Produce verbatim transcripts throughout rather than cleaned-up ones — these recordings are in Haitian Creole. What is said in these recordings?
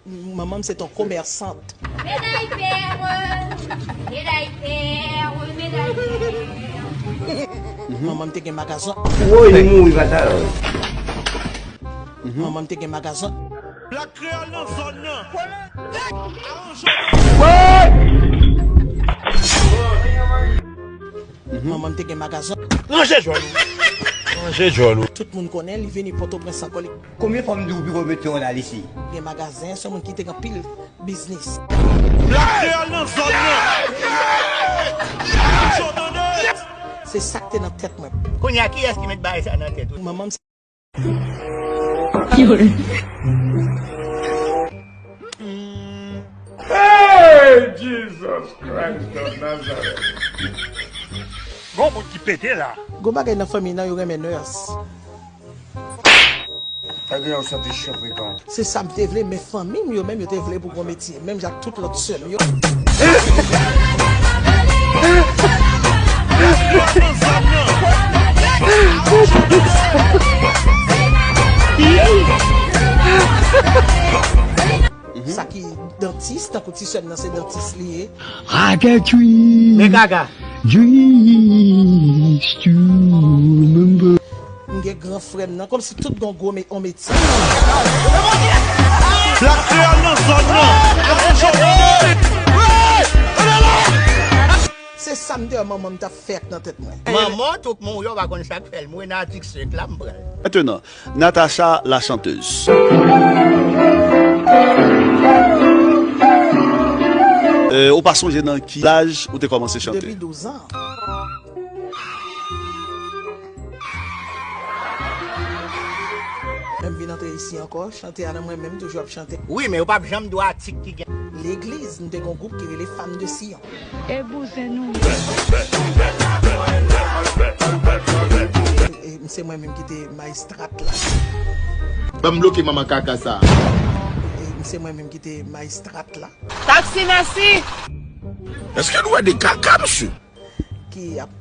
Manman m se t yon komèsant. Meday pè, meday pè, meday pè. Manman m te gen magazen. Woy, li mouri, bata. Manman m te gen magazen. Black Kreyòl nan zòn nan. Manman m te gen magazen. Ranje djòl ou. Ranje djòl ou. Tout moun konnen li vini Pòtoprens ankò. Li Konbyen fwa m di w piko mete yon lal isi? Gen magazen, se yon moun ki te gen anpil biznis. Black Kreyòl nan zòn nan. Yo tande. Se sa k te nan tèt mwen. Kounye a, kiyès ki met bagay sa nan tèt ou? Manman m. Hey, Jesus Christ of Nazareth. Gon bout ki pete la. Gon bagay nan fanmi nan, yo renmen nurse. Sa gen yon santi chèf frekan. Se sa m te vle, men fanmi m yo menm, yo te vle pou gon metye, menm jan ak tout lòt sè m yo. Sa ki dantis, tankou ti sè m nan se dantis li ye. Ratatouille. Men gaga. Dreams to remember. M gen gran frè m nan, kòmsi tout gon gwo me-, on metye. Black Kreyòl nan zòn nan. Se sa m te wè manman m t ap fè ak nan tèt mwen. Manman w tou k mouri, w pa konn sa k fè l mouri, nan atik senk la m pran l. Maintenant, Natacha la chanteuse. Euh, ou pa sonje nan ki laj ou te kòmanse chante? Depi douz an. Lè m vin antre isi ankò, chante a nan mwen menm, toujou ap chante. Wi, men yo p ap janm di w atik ki gen. Legliz, m te gen yon gwoup ki rele Fanm de Siyon. E bouzen nou. E, e, se mwen menm ki te maestrat la. Ban m bloke manman kaka sa. E, se mwen menm ki te maestrat la. Taxi, mèsi. Èske nou wè de kaka, mesye? Ki ap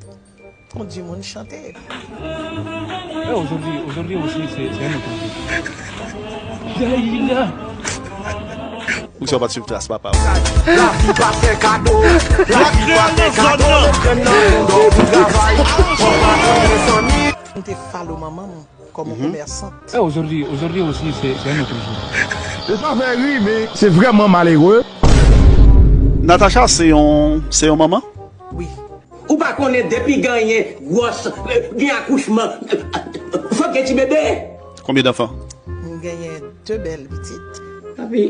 kondi moun chante. Eh, aujourd'hui, aujourd'hui aussi, c'est, c'est un autre jour. Daïla. Ou sa pa t swiv tras papa w. Lavi pa fè kado. Lavi pa fè kado. Mwen te follow manman m kòm yon komèsant. Eh, aujourd'hui, aujourd'hui aussi, c'est, c'est un autre jour. E sa fè ri, men se vrèman malere. Natacha, se yon, se yon manman? Wi. Ou pa konnen depi genyen gwòs, gen akouchman, fòk gen ti bebe. Combien d'enfants? M genyen de bèl pitit. Papi,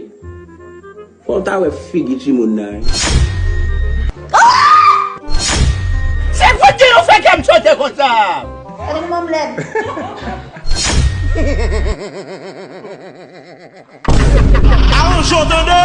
fò w ta wè figi timoun nan, wi. Se fout ki nou fè kè m sote konsa. Gade manman m lèd. Aranje w tande!